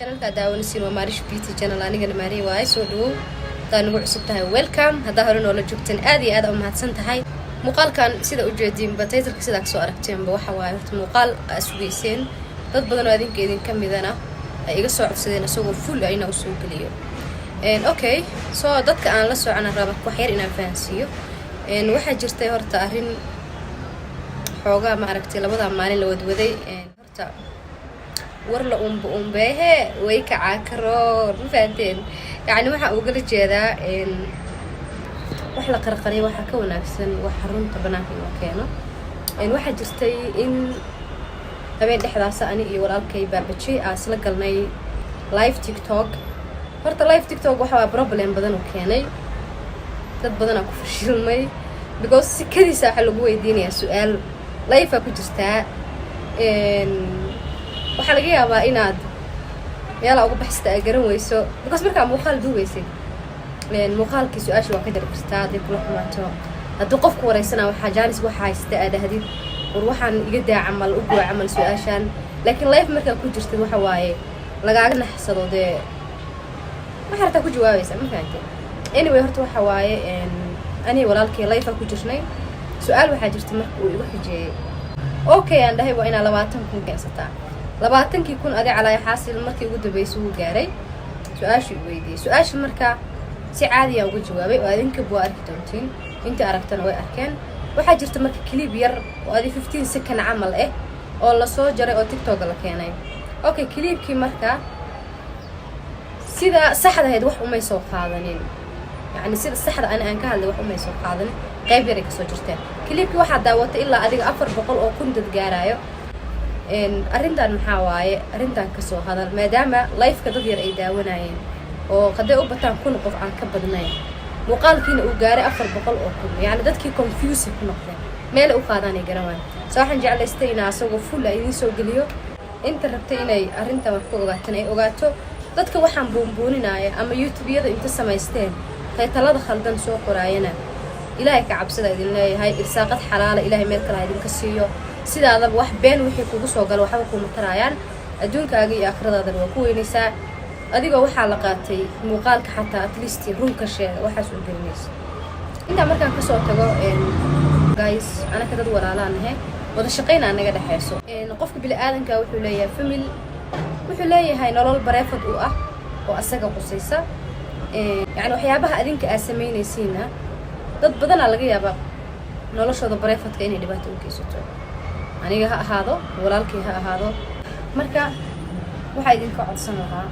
Channelka daawanaysiin waa Maarish Beauty Channel. Anigana Maariya waaye. Soo dhawow. Haddaa nagu cusub tahay, welcome. Haddaa hore noola joogteen, aad iyo aad u mahadsan tahay. Muuqaalkan sida ujeediinba, titleka sidaa kasoo aragteenba, waxa waaye horta muuqaal aa sugeyseen, dad badan oo adinka idinka midana ay iga soo codsadeen isagoo full ah inaa usoo geliyo. Okay, so dadka aan la socona raba wax yar inaan fahansiiyo. Waxaa jirtay horta arrin xoogaa, maaragtay, labadaa maalin la wadwaday. Horta war la umba umbeehe way kacaa karoor, ma fahanteen? Yacni waxaa ugala jeedaa, wax la qarqariya waxaa ka wanaagsan wax runta banaanka inoo keeno. Waxaa jirtay in habeen dhexdaasa ani iyo walaalkay Baabajey aa isla galnay live TikTok. Horta live TikTok waxa waa problem badan uu keenay, dad badanaa ku fashilmay, because sikadiisa waxaa lagu weydiinayaa su-aal live aa ku jirtaa. Waxaa laga yaabaa inaad meelaa uga baxsata aa garan weyso, because markaa muuqaal duubeysay, muuqaalkii su-aasha waa ka jari kartaa hadday kula xumaato. Haddii qofku wareysana, waxaa chance waxa haysta aad dhahdid, "War, waxaan iga daa," camal u goo camal su-aashaan. Laakiin live markaa ku jirtid, waxa waaye lagaaga naxsado, dee waxa rabtaa ku jawaabaysaa, ma fahamtay? Anyway, horta waxa waaye aniga walaalkii live aa ku jirnay. Su-aal waxaa jirta marka uu igu xijeeyey. Okay, aan dhahay, waa inaa 20,000 keensataa. 20,000 adi calaaya xaasil markii ugu dambeysay wuu gaaray. Su-aashii u weydiiyey, su-aasha marka si caadiya uga jawaabay oo adinkaba waa arki doontiin, intii aragtana way arkeen. Waxaa jirta marka clip yar oo adi 15 second camal ah oo lasoo jaray oo TikToka la keenay. Okay, clipkii marka sida saxda ahayd wax umay soo qaadanin. Yacni sida saxda ani aan ka hadlay wax umay soo qaadanin, qayb yaray kasoo jirteen. Clipkii waxaa daawatay ilaa adiga 400,000 dad gaaraayo. Arrintan maxaa waaye? Arrintan kasoo hadal, maadaama liveka dad yar ay daawanayeen oo hadday u bataan 1000 qof aan ka badnayn, muuqaalkiina uu gaaray 400,000. Yacni dadkii confuse ku noqdeen, meelay u qaadaanay garan waayo. So waxaan jeclaystay inaa asagoo full a idiin soo geliyo. Inta rabtay inay arrintan wax ku ogaatan ay ogaato. Dadka waxaan buunbuuninaya ama YouTubeyada inta samaysteen titleada khaldan soo qoraayana, Ilaahay ka cabsada idin leeyahay. Irsaaqad xalaala Ilaahay meel kale ha idinka siiyo. Sidaadaba wax been wixii kugu soo galo waxba kuma taraayaan, adduunkaaga iyo aakhiradaadana waa ku weynaysaa. Adigoo waxaa la qaatay muuqaalka, xataa at least runka sheega waxaas u gelinaysa. Intaa markaan kasoo tago, guys, anaka dad walaalaan nahe, wada shaqayn aa naga dhexeyso. Qofka bini-aadanka wuxuu leeyahay family, wuxuu leeyahay nolol private u ah oo asaga qusaysa. Yacni waxyaabaha adinka aad samaynaysiinna, dad badanaa laga yaabaa noloshooda privateka inay dhibaato u geysato, aniga ha ahaado, walaalkii ha ahaado. Marka waxaa idinka codsan lahaa,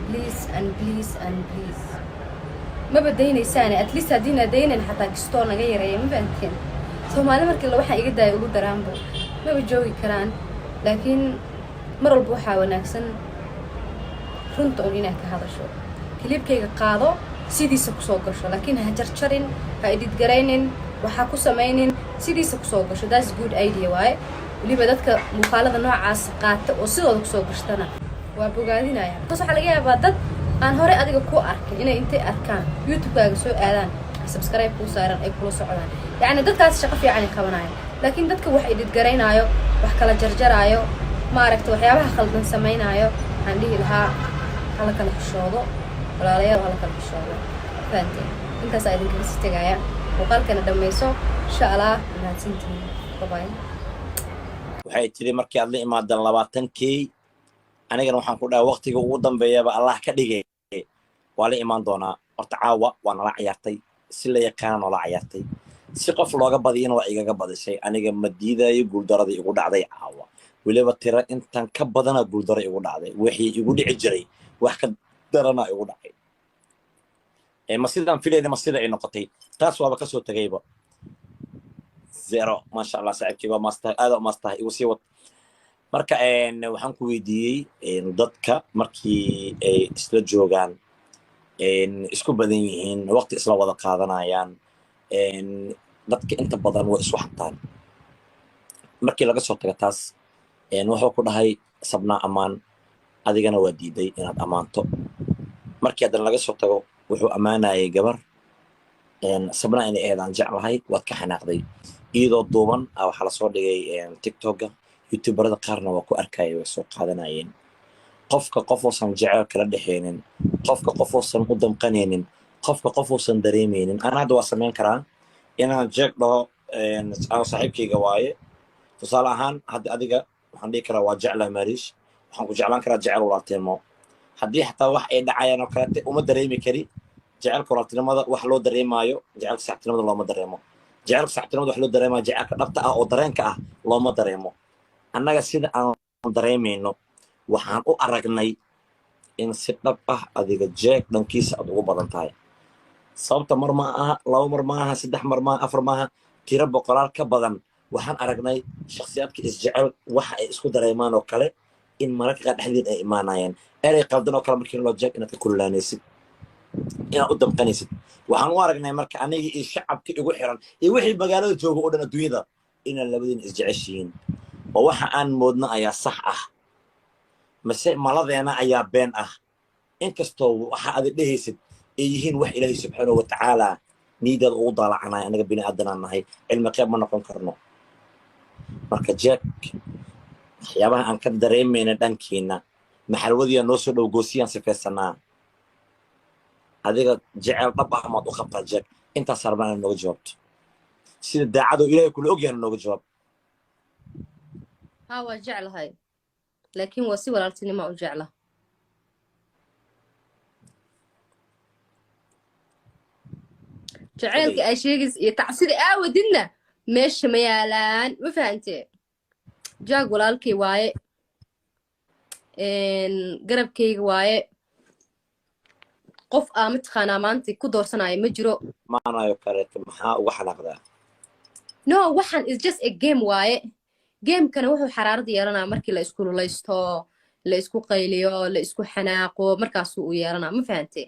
please and please and please, maba daynaysaane, at least haddiina daynan xataa kistoo naga yareeya, ma fahanteen? Soomaali markii la waxaan iga daaya ugu daraanbo maba joogi karaan. Laakiin mar walba waxaa wanaagsan runta un inaad ka hadasho. Clipkayga qaado, sidiisa kusoo gasho, laakiin ha jarjarin, ha edit garaynin, waxaa ku samaynin, sidiisa kusoo gasho. That's good idea waaye. Weliba dadka muuqaalada noocaas qaata oo sidooda kusoo gashtana waa bogaadinaya, because waxaa laga yaabaa dad aan hore adiga ku arkin inay intay arkaan YouTube-kaaga soo aadaan, subscribe kuu saaran, ay kula socdaan. Yacni dadkaas shaqo fiican ay qabanayaan. Laakiin dadka wax edit garaynaayo, wax kala jarjaraayo, maaragta, waxyaabaha khaldan samaynaayo, waxaan dhihi lahaa hala kala xishoodo, walaalayaal, hala kala xishoodo. Fahanteen? Intaasaa idinkaga sii tegaya. Muuqaalkana dhammayso, insha Allah. Mahadsantihiin, bye. Waxay tiri markii aad la imaadan 20K, anigana waxaan ku dhahay waqtiga ugu dambeeyaba Allah ka dhigay waa la imaan doonaa. Horta caawa waa nala ciyaartay, si la yaqaana noola ciyaartay, si qof looga badiyana waa igaga badisay. Aniga ma diidayo guuldaradii igu dhacday caawa. Weliba tira intan ka badana guuldaro igu dhacday, wixii igu dhici jiray wax ka darana igu dhacay. Ma sidaan filayna, ma sida ay noqotay, taas waaba kasoo tegayba zero. Maasha Allah, saaxiibkii waa maastahay, aada u maastahay, igu sii wad. Marka waxaan ku weydiiyey, dadka markii ay isla joogaan, isku badan yihiin, waqti isla wada qaadanayaan, dadka inta badan way isku xantaan. Markii laga soo tago taas, wuxuu ku dhahay Sabnaa ammaan, adigana waa diiday inaad ammaanto. Markii haddana laga soo tago, wuxuu ammaanayay gabar, Sabnaa inay ahayd aan jeclahay, waad ka xanaaqday. Iyadoo duuban waxaa lasoo dhigay TikToka, YouTuberada qaarna waa ku arkaya, way soo qaadanayeen. Qofka qof uusan jecel kala dhexaynin, qofka qof uusan u damqanaynin, qofka qof uusan dareemaynin. Ana hadda waa samayn karaa inaan Jeeg dhaho ano saaxiibkayga waaye. Tusaale ahaan, hadda adiga waxaan dhihi karaa waa jeclahay Mariish, waxaan ku jeclaan karaa jecel walaaltinimo. Haddii xataa wax ay dhacayaan oo kaleete, uma dareemi kari jecelka walaaltinimada. Wax loo dareemaayo jecelka saaxiibtinimada looma dareemo. Jecelka saaxiibtinimada wax loo dareemayo, jecelka dhabta ah oo dareenka ah looma dareemo. Annaga sida aan dareemayno, waxaan u aragnay in si dhab ah adiga Jeeg dhankiisa aad ugu badan tahay. Sababta mar ma aha, laba mar ma aha, saddex mar maaha, afar maaha, tiro boqolaal ka badan waxaan aragnay shakhsiyaadka isjecel waxa ay isku dareemaan oo kale in mararka qaar dhexdeed ay imaanayaan erey qaldan oo kale markii loo jeeg inaad ka kululaanaysid, inaad u damqanaysid. Waxaan u aragnay marka aniga iyo shacabka igu xiran iyo wixii magaalada jooga oo dhan adduunyada inaad labadiina isjeceshihiin. Oo waxa aan moodno ayaa sax ah mase maladeena ayaa been ah? Inkastoo waxa aad dhehaysid ay yihiin wax Ilaahay subxaanahu watacaala niidaada ugu daalacanaya, anaga bini aadanaan nahay, cilmi qeyb ma noqon karno. Marka Jack, waxyaabaha aan ka dareemayna dhankiina maxalwadiyaa noo soo dhow goosiyaan sifaysanaa. Adiga jecel dhab ah maad u qabtaa Jack? Intaas rabnaa inaad nooga jawaabto sida daacadoo Ilaahay kula ogyahay. Nooga jawaab. Haa, waa jeclahay, laakiin waa si walaaltinima u jecla. Jaceylka aa sheegaysa iyo tacsida aawadidna meesha ma yaalaan, ma fahantee? Jaag walaalkay waaye, garabkayga waaye. Qof aa mataqaanaa maanta ku doorsanaya ma jiro. Maanayo kaleeto maxaa uga xanaaqdaa? No, waxaan is just a game waaye. Gamekana wuxuu xaraarad yeelanaa markii la isku lulaysto, la isku qayliyo, la isku xanaaqo, markaasuu u yeelanaa, ma fahantee?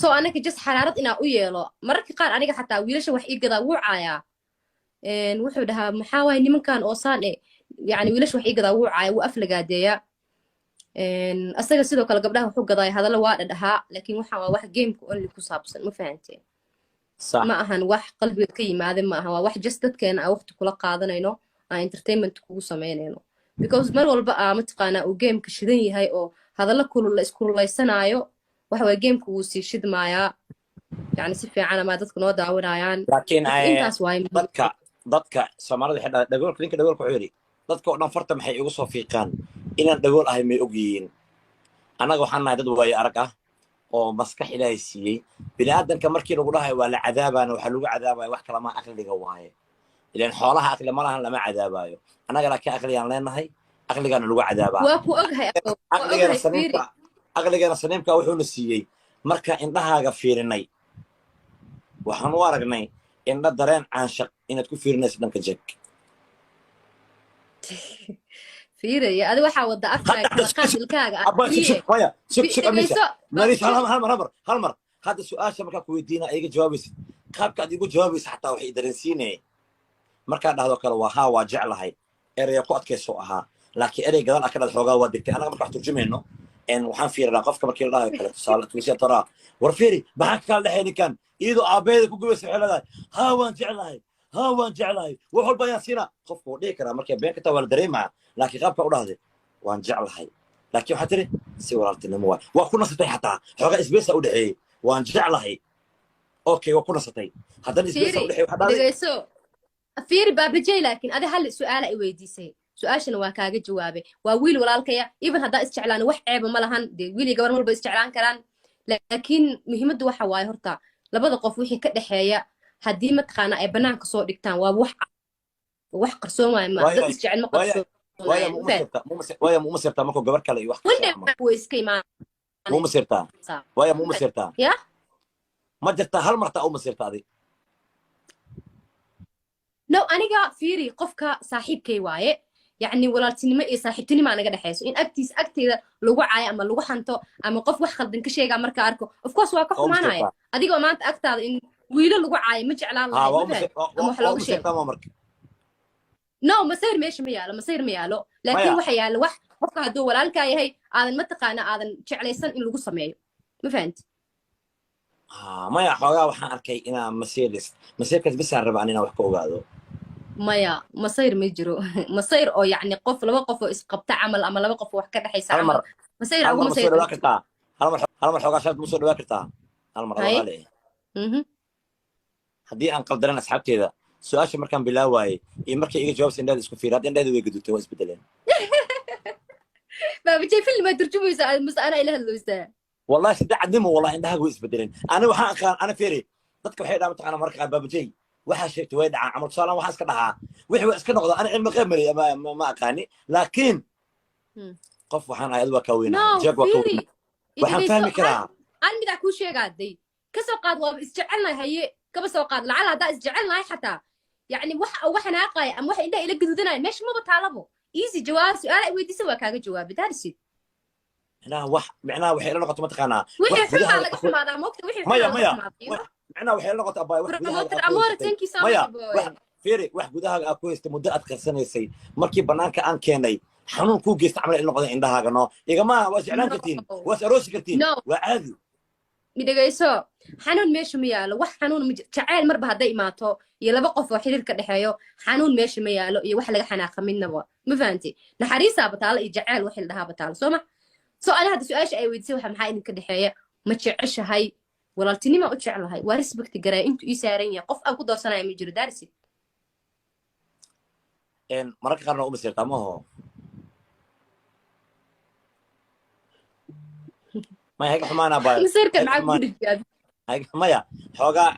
So anaga just xaraarad inaa u yeelo mararka qaar. Aniga xataa wiilasha wax ii gadaa wuu caayaa. Wuxuu dhahaa, "Maxaa waaye nimankan oo saan e?" Yani wiilasha wax ii gadaa wuu caaya, wuu aflagaadeeyaa. Asaga sidoo kale gabdhaha wuxuu gadaaya hadallo waa dhadhahaa, laakiin waxaan waa wax gameka only ku saabsan, ma fahantee? Sax. Ma ahan wax qalbiga ka yimaada, ma aha. Waa wax just dadkeena aan waqti kula qaadanayno, aan entertainment kugu samaynayno, because mar walba aa mataqaanaa uu gameka shidan yahay oo hadallo kulul la iskululeysanaayo, waxa waye gameka wuu sii shidmaayaa. Yani si fiican amaa dadka noo daawanayaan. Laakiin marka intaas waaye muhiim. Dadka Soomaalida waxay dhahaan dhagoolka, ninka dhagoolka wuxuu yidhi, "Dadka oo dhan farta maxay igu soo fiiqaan? Inaan dhagool ahay may og yihiin?" Annaga waxaan nahay dad waayo arag ah oo maskax Ilaahay siiyey. Bini aadanka markii lagu dhahayo waa la cadaabaana, waxaa lagu cadaabaya wax kalama, aqliga waaye. Ilan xoolaha aqli ma lahan, lama cadaabaayo. Annaga laakiin aqligaan leenahay, aqligaana lagu cadaabaa. Waa ku oghay abo, waa aqligeena oghay, fiiri. Saliimka, aqligeena saliimka wuxuuna siiyey marka indhahaaga fiirinay, waxaan u aragnay indho dareen caanshaq inaad ku fiirinayso dhanka Jack. Fiiraya, adi waxaa wada afkaaga kala qaad, ilkaaga ah. Abba, sug. Fiiriye. Sug, maya, sug, sug, Amisha. Dhegeyso. Marish, hal hal mar, hal mar, hal mar. Hadda su-aasha markaa ku weydiina iga jawaabaysid, qaabka aad igu jawaabaysa xataa waxay dareensiinaya markaa dhahdo kale waa "haa, waa jeclahay". Eraya ku adkayso ahaa, laakiin erey gadaal aa ka dhad xoogaa waa degtay. Annaga marka wax turjumayno waxaan fiirinaa qofka markii la dhahayo kale. Tusaale, Tunisia taraa, "War fiiri, maxaa kala dhexey ninkan?" Iyadoo aabbaheeda ku gubaysa waxay leedahay, "Haa, waan jeclahay, haa, waan jeclahay, wax walba ayaan siinaa." Qofku wuu dhihi karaa markay been ka taa, waa la dareemaa. Laakiin qaabka u dhahday "waan jeclahay", laakiin waxaa tiri si walaaltinimo waay, waa ku nasatay. Xataa xoogaa space u dhexeeyey. "Waan jeclahay", okay, waa ku nasatay, haddana space Fiiri. u dhexeeyey, waxaa dhahday. Dhegeyso, fiiri, baabajey, laakiin adi hal su-aala i weydiisay, su-aashana waa kaaga jawaabay. Waa wiil walaalkaya. Even haddaa isjeclaan, wax ceeba ma lahan. Dee wiil iyo gabar walba isjeclaan karaan, laakiin muhiimaddu waxa waaye horta labada qof wixii ka dhexeeya haddii mataqaana ay banaanka soo dhigtaan, waa wax qarsoon waaye. Ma dad isjecel ma waaya qarsoonayaan. Waaya ma uma sirtaa markuu gabar kale iyo wax one day way iska ma uma sirtaa? Imaanaysaa. Waaya ma uma sirtaa? Ya. Ma jirtaa hal martaa uma sirta adi? No, aniga fiiri, qofka saaxiibkay waaye. Yacni walaaltinimo iyo saaxiibtinimaa naga dhexayso. In agtiisa agteeda lagu caayo ama lagu xanto ama qof wax khaldan ka sheegaa marka arko, of course waa ka Waa uma xumaanaya. sirtaa? Adigoo maanta agtaada in wiilo lagu caayo ma jeclaan ha lahayd, waa ma uma fahan? Ama wax waa looga uma sheego. sirtaa ma marka? No, masayr meesha ma yaalo, masayr ma yaalo, laakiin Maya. waxa yaalo wax qofka hadduu walaalkaa yahay aadan mataqaana aadan jeclaysan in lagu sameeyo, ma fahanti? Ha, maya, xoogaa waxaan arkay inaa masiiris masiirkaas bisaan rabaa inaan wax ka ogaado. Maya, masayr ma jiro. Masayr oo yacni qof, laba qof oo isqabta camal ama laba qof oo wax ka dhexaysa Hal mar camal, masayr hal ugu mar ma soo masayr. dhawaa kartaa? Hal mar, hal mar xoogaa sharad ma soo dhawaa kartaa? Hal mar. Haye. Walaale, haddii aan qaldanan asxaabteeda, su-aasha markaan bilaawaayey iyo markay iga jawaabsa indhaada isku fiiri. Hadda indhaada way gadutay, waa isbedeleen. Baabajay, film maa turjumaysaa mase anaa ila hadlowsaa? Wallahi saddex cadnimo, wallahi indhahaaga way isbedeleen. Ani waxaan aqaan, ana fiiri, dadka waxay dhahaan, mataqaana, marka qaar, "Baabajay, waxaa sheegtay way dhacaan" camal. Tusaalaan waxaan iska dhahaa wixii waa iska noqda. Ani cilmi qeyb mali ma aqaani, laakiin qof waxaan ahay adu waa kaa weynaa, No. jeeg waa kaa Fiiri. weynaa, waxaan fahmi karaa. Hal midaa kuu sheegaaday. Kasoo qaad waaba isjecelnahay, haye, kaba soo qaad lacala haddaa isjecelnahay xataa, yacni wax uga xanaaqaya ama wax indhaha ila gaduudanaya meesha maba taalabo. Easy jawaab, su-aal ay weydiisa waa kaaga jawaabay, that's it. Micnaha wax, micnaha waxay ila noqoto, mataqaanaa, wixii wax xun baa gudahaaga laga xumaadaa, moogta, wixii xun Maya, baa laga maya. xumaadaa, you know? Micnaha waxay ila noqoto, abbaay, wax gudahaaga Promoter aad ku Amore, haysatay. thank you so Maya, much, boy. Wax fiiri, wax gudahaaga aad ku haystay muddo aad qarsanaysay, markii banaanka aan keenay xanuun kuu geysta camal ila noqday indhahaaga. No, igama waa jeclaan No. kartiin, waa is aroosi kartiin. No. Waa caadi. Midhegayso, xanuun meesha ma yaalo, wax xanuun ma jiro. Jacayl marba hadday imaato iyo laba qof oo xiriir ka dhexeeyo, xanuun meesha ma yaalo iyo wax laga xanaaqa midnaba, ma fahanti? Naxariisaa bataalo iyo jacayl wixii la dhahaa bataalo, soo ma? So ani hadda su-aasha ay weydiisay waxa maxaa idinka dhexeeya, ma jeceshahay, walaaltinima u jeclahay, waa respect garaya intuu ii saaran yahay. Qof aan ku doorsanaya ma jiro, that's it. Mararka qaarna uma sirtaa maho. Maya, hayga xumaana, abaayo. Masirka Hayga maxaa kugu xumaan. dhijiyaa? Maya, xoogaa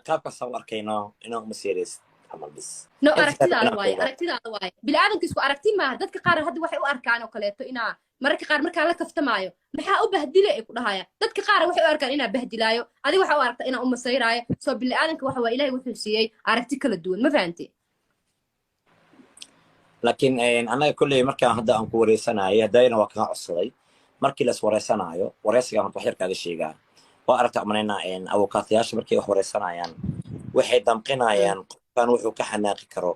qaabkaasaan u arkayno inaan uma serious camal bis. No. Inta Aragtidaada inaan waaye. ogaa. Aragtidaada waaye. Bini'aadanka isku aragti maaha. Dadka qaar hadda waxay u arkaan oo kaleeto inaa mararka qaar markaan la kaftamaayo, "Maxaa u bahdile?" ay ku dhahayaan. Dadka qaar waxay u arkaan inaa bahdilaayo, adiga waxaa u aragta inaa u masayraayo. Soo bini'aadanka waxa waa Ilaahay wuxuu siiyey aragti kala duwan, ma fahanti? Laakiin annaga kolley markaan hadda aan ku wareysanayay, haddayna waa kaga codsaday markii la is wareysanaayo, wareysigaan horta wax yar kaaga sheegaa. Waa aragta amanaynaa, abukaatayaasha markay wax wareysanayaan waxay damqinayaan qofkan wuxuu ka xanaaqi karo,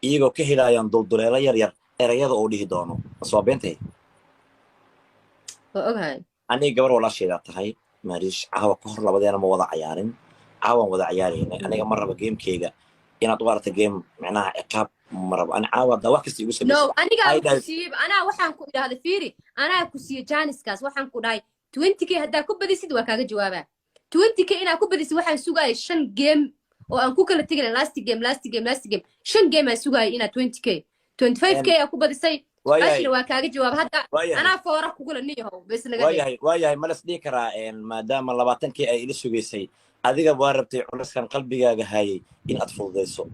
iyagoo ka helayaan dulduleelo yar yar erayada uu dhihi doono. Mase waa beentay? Waa ogahay. Aniga gabar walaasheedaa tahay, Maariish. Caawa ka hor labadeena ma wada cayaarin, caawan wada cayaaraynay. Aniga ma rabo gamekeyga inaad u aragta game, micnaha ciqaab ma rabo. Ani caawa haddaa wax kasta igu No. samaysa Anigaa ay ku dhahay. siiyey, anaa waxaan ku idhahday, fiiri, anaa ku siiyey jaaniskaas. Waxaan ku dhahay 20K haddaa ku badisid waa kaaga jawaabaa. 20K inaa ku badisid waxaan sugaayay shan game oo aan ku kala tegin, last game, last game, last game, shan game aan sugaayay inaa 20K, 25K aa ku badisay. Waayahay. Su-aashina waa kaaga jawaab hadda. Waayahay. Anaa foora kugula niyahow bes naga dhig. Waayahay, waayahay. Ma las dhihi karaa, maadaama 20kii ay ila sugaysay, adiga waa rabtay culiskan qalbigaaga hayay in aad fududayso?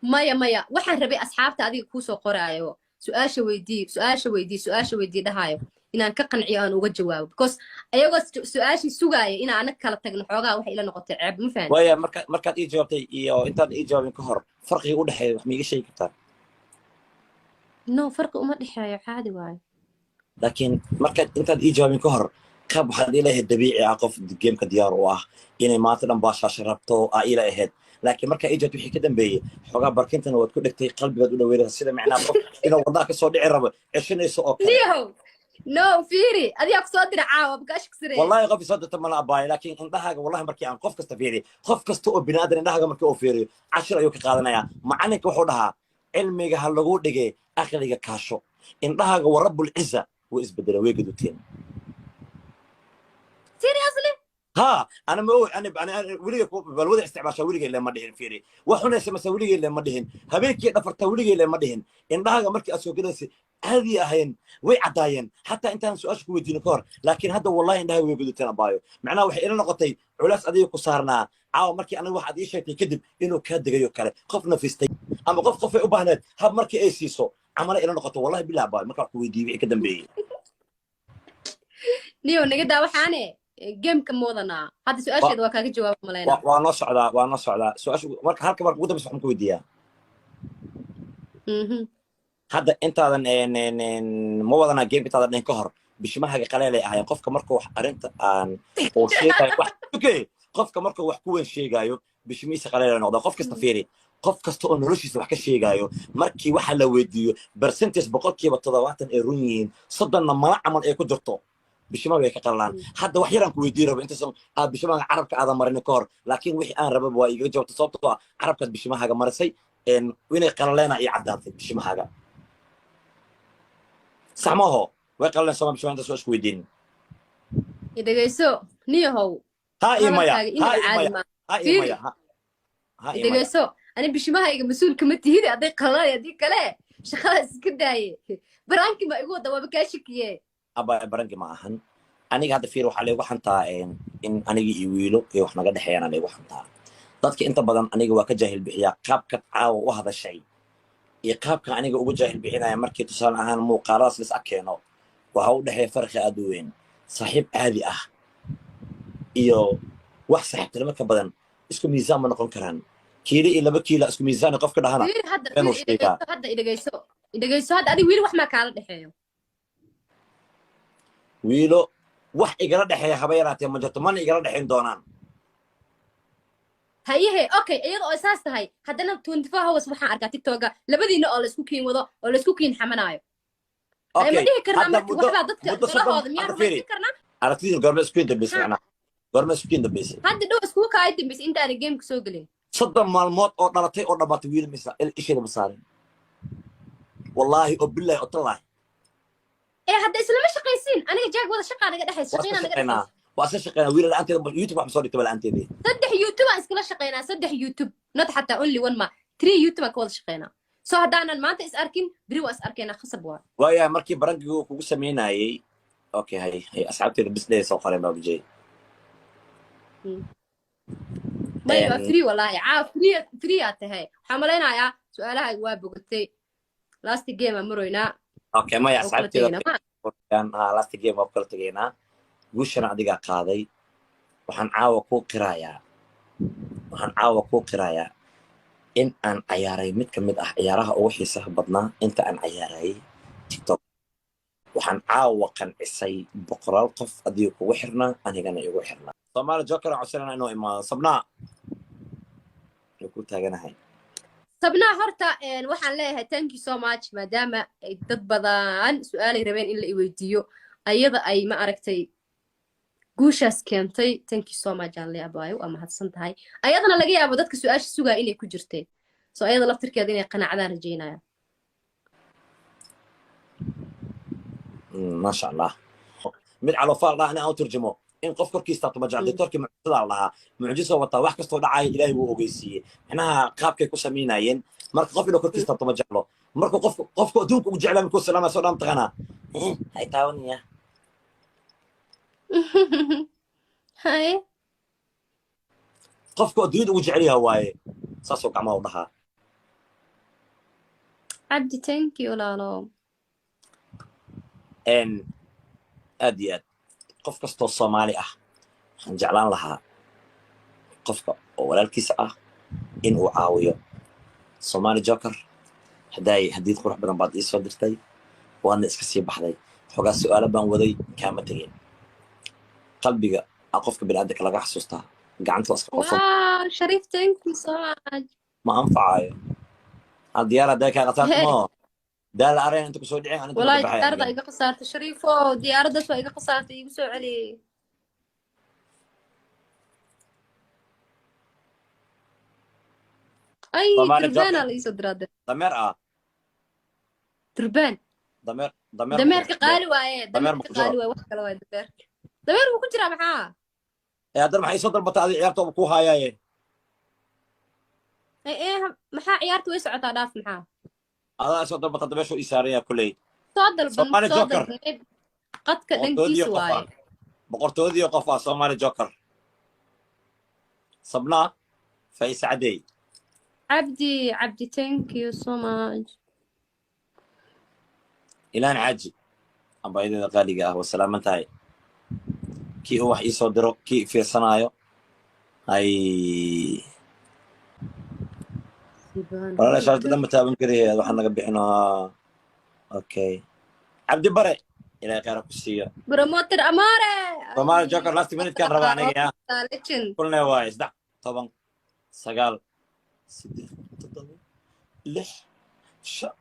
Maya, maya, waxaan rabay asxaabta adiga kuusoo qoraayo "Su-aasha weydii, su-aasha weydii, su-aasha weydii" dhahaayo inaan ka qanciyo, aan uga jawaabo, because ayagoo su-aashii sugaaya inaan anag kala tagno xoogaa waxay ila noqotay ceeb, ma fahanti? Waaya, marka markaad ii jawaabtay iyo intaad ii jawaabin ka hor, farqiga u dhexeeya wax ma iiga sheegi kartaa? No, farqi uma dhexeeyo, caadi waayo. Laakiin markaad intaad ii jawaabin ka hor, qaab waxaad ila ahayd dabiici ah, qof gameka diyaar u ah inay maanta dhan baashaasha rabto aa ila ahayd. Laakiin markaa ii jawaabtay wixii ka dambeeyey, xoogaa barkintana waad ku dhegtay, qalbigaad u dhaweynaysa, sida macnaha qof inuu wadnaha kasoo dhici rabo ceshanayso oo kale. Niyahow, no, fiiri, adigaa kusoo dira caawa bakaashka siree. Wallahi qof isoo dirta mala, abaayo, laakiin indhahaaga, wallahi, markii aan qof kasta fiiriyo, qof kasta oo biniaadan indhahaaga markii uu fiiriyo cashir ayuu ka qaadanayaa. Macalinka wuxuu dhahaa, "Cilmiga ha lagu dhigay, aqliga kaasho." Indhahaaga, wa rabbulciza, way isbedeleen, way gaduuteen. Seriously? Ha, ana ma og ani weligay balwada isticmaashaa weligay lema dhihin. Fiiri, wax xunaysa mase weligay lema dhihin. Habeenkii dhafartaa weligay lema dhihin. Indhahaaga markii aad soo gelaysay caadi ahayn, way caddaayeen xataa intaan su-aasha ku weydiino ka hor. Laakiin hadda wallahi indhahaaga way guduteen, abaayo. Macnaha waxay ila noqotay culays adiga ku saarnaa caawa markii aniga waxaad ii sheegtay kadib inuu kaa degayo kale, qof nafistay ama qof qofay u baahneed hab markii ay siiso camale ila noqoto. Wallahi bilah, abaayo, markaa wax ku weydiiyey wixii ka dambeeyey. Niyow, naga daa waxaane, gameka ma wadanaa hadda? Su-aasheeda waa kaaga jawaaba malaynaa. Waa noo socdaa, waa noo socdaa su-aasha. Marka halka marka ugu dambeysa waxaan ku weydiiyaa hadda intaadan ma wadanaa gameka intaadan dhihin ka hor, bishimahaga qaleelay ahaayeen. Qofka markuu wax arrinta aan uu sheegayo wax, okay, qofka markuu wax ku weyn sheegaayo bishimihiisa qaleelay noqdaa. Qof kasta fiiri, qof kasta oo noloshiisa wax ka sheegaayo markii waxa la weydiiyo, percentage 70% ay run yihiin, 30na mala camal ay ku jirto, bishimaha way ka qalalaan. Hadda wax yaraan ku weydiin rabo intaysan aad bishimaha carabka aadan marin ka hor, laakiin wixii aan rababa waa igaga jawaabta, sababtoo ah carabkaad bishimahaaga marisay. Inay qalaleena iyo caddaatay bishimahaaga, sax maaho? Way qalaleen sooma bishimaha? Intaas waa isku weydiin. Dhegeyso niyahow. Ha iyo maya. Hadalkaaga inaba Ha iyo caadi maya. maaha. Ha iyo Fiiri. maya. Ha iyo maya. Dhegeyso, ani bishimahayga mas-uul kama tihid hadday qalalay haddii kale. Shaqadaas iska daaye, prank-i ma igu wada? Waaba kaa shakiye. Aba, prank-i ma ahan. Aniga hadda fiir, waxaa laygu xantaa in aniga iyo Wiilo iyo wax naga dhexeeyana laygu xantaa. Dadka inta badan aniga waa ka jaahil bixiyaa qaabka caawa u hadashay iyo qaabka aniga uga jaahil bixinaya. Markii tusaale ahaan muuqaaladaas lis keeno, waxa u dhexeeya farqi aad u weyn. Saaxiib caadi ah iyo wax saaxiibtinimo ka badan isku miisaan ma noqon karaan. Kiilo iyo 2 kiilo isku miisaan qofka dhahana Fiiri hadda. beenuu Fiiri. sheegaa. Idhegeyso hadda, idhegeyso, idhegeyso hadda. Adiga Wiil wax maa kaala dhexeeyo? Wiilo wax igala dhexeeya haba yaraatee ma jirto, mana igala dhexayn doonaan. Hayehe, okay, iyada oo saas tahay haddana 24 hours waxaan arkaa TikToka labadiina oo laisku kiin wado oo laisku kiin xamanaayo. Ay, ma Okay. dhihi karnaa Hadda marka muddo waxbaa dadka muddo 30 dalahooda miyaa hadda fiiri. rumaysan karnaa? Aragtidiin goorma isku dambeysay? Ha. Macnaha goorma isku dambeysay? Hadda dhow iskugu kaay dambeysay intaana gameka soo gelin. 30 maalmood oo dhalatay oo dhammaatay wiil misa isheeda ma saarin, wallaahi oo bilaahi oo tallaahi. Ee hadda islama shaqaysiin? Aniga jaag wada shaqaa naga dhexaysa. Waa isla Shaqaynaa naga shaqaynaa. dhexaysa. Waa isla shaqaynaa. Wiil la'aanteeda YouTube wax ma soo dhigtay la'aanteedii. Saddex YouTube aan iskala shaqaynaa, saddex YouTube, not xataa only one, ma three YouTube aan ka wada shaqaynaa. So haddaanan maanta is arkin, beri waa is arkaynaa, khasab waa. Waayahay, markii prank-iga uu kugu samaynayay, okay, hay hay, asxaabteeda bis dheh soo qoreen baabujey. May, waa free wallaahi, caa free, free aad tahay. Waxaan malaynayaa su-aalahaaga waa bogatay. Last game aan maroynaa. Okay, maya. Oo kala Asxaabteeda tegaynaa ma ha, last game waa ku kala tegaynaa. Guushana adigaa qaaday. Waxaan caawa kuu qirayaa, waxaan caawa kuu qirayaa in aan cayaaray mid ka mid ah ciyaaraha ugu xiisaha badnaa inta aan cayaarayay TikTok. Waxaan caawa qancisay boqolaal qof adiga kugu xirnaa, anigana igu xirnaa. Soomaali Joker aan codsanana inuu imaado. Sabnaa way ku taaganahay. Sabnaa horta waxaan leeyahay thank you so much, maadaama ay dad badan su-aalay rabeen in la iweydiiyo, ayada ay ma aragtay guushaas keentay. Thank you so much aan leeyahay, abaayo, waa mahadsan tahay. Ayadana laga yaabo dadka su-aasha sugaa inay ku jirtay, so ayada laftirkeeda inay qanacdaan rajaynaya. Maasha Allah. Mid caloofaal dhaha in aan u turjumo in qof korkiis taabto ma jecel. Doctorkii mucjisadaa la dhahaa, mucjiso wataa, wax kastoo dhacaya Ilaahay wuu ogeysiiyey. Macnaha qaabkay ku samaynayeen marka qof inuu korkiis taabto ma jeclo. Markuu qofku qofku adduunka ugu jeclaa markuu salaamaya soo dhan taqaanaa, hay taawanaya. Haye. Qofku adduunyada ugu jecel yaha waaye, saasoo gacmaha u dhahaa. Cabdi, thank you walaalo. Aad iyo aad qof kastoo Soomaali ah waxaan jeclaan lahaa qofka oo walaalkiisa ah in uu caawiyo. Somali Joker, haddaay hadiid qurux badan baad ii soo dirtay, waadna iska sii baxday. Xogaa su'aalo baan waday, kaama tegin. Qalbiga a qofka bini'aadamka laga xasuustaa, gacanta waa iska qofan. Wow, Shariif, thank you so much. Ma anfacayo hal diyaar hadday kaa khasaarto mo daala areen inta kusoo dhicin aninta والله baxay. Diyaaradda iga khasaartay, Shariifo, diyaaraddaas waa iga khasaartay, igu soo celiyey. Ay. Somali Durbaanaa Joker. La iisoo diraa. Dameer ah. Durbaan. Dameer, dameer. Dameerka qaali waaye. Dameer ma Dameerka ku jiro? qaali waaye, wax kale waaye. Dameerka, dameer wuu ku jiraa, maxaa? Ee haddana maxay soo dalbatay adi? Ciyaarta ku haayaaye. Ee maxaa, ciyaarta way socotaa, dhaaf maxaa. Adaa soo dalbata, dabeeshu ii saaran yahay kulley. Soo dalban. Somali Soo Joker. dalban qadka Boqortoodii dhankiisa qof waaye. ah, boqortoodii qof ah, Somali Joker, Sabnaa Faisa Cadey. Cabdi, Cabdi, thank you so much. Ilaan Xaaji, abaayadada qaaliga ah, waa salaaman tahay. Kii uu wax ii soo diro, kii i fiirsanaayo, hay walaala, shaashada dhan ma taaban karaye, waxaa naga bixino. Okay, Cabdi Bare, Ilaahay khayra ku siiyo. Promoter amore. Somali Joker, last minute kaan rabaa aniga ya. Legend. Kulne waaye 3, 10, 9, 8, 7, 6, 5,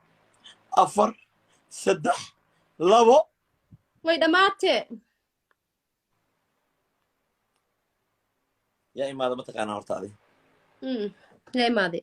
4, 3, 2. Way dhammaatee. Yaa imaada mataqaanaa horta adi? Yaa imaaday?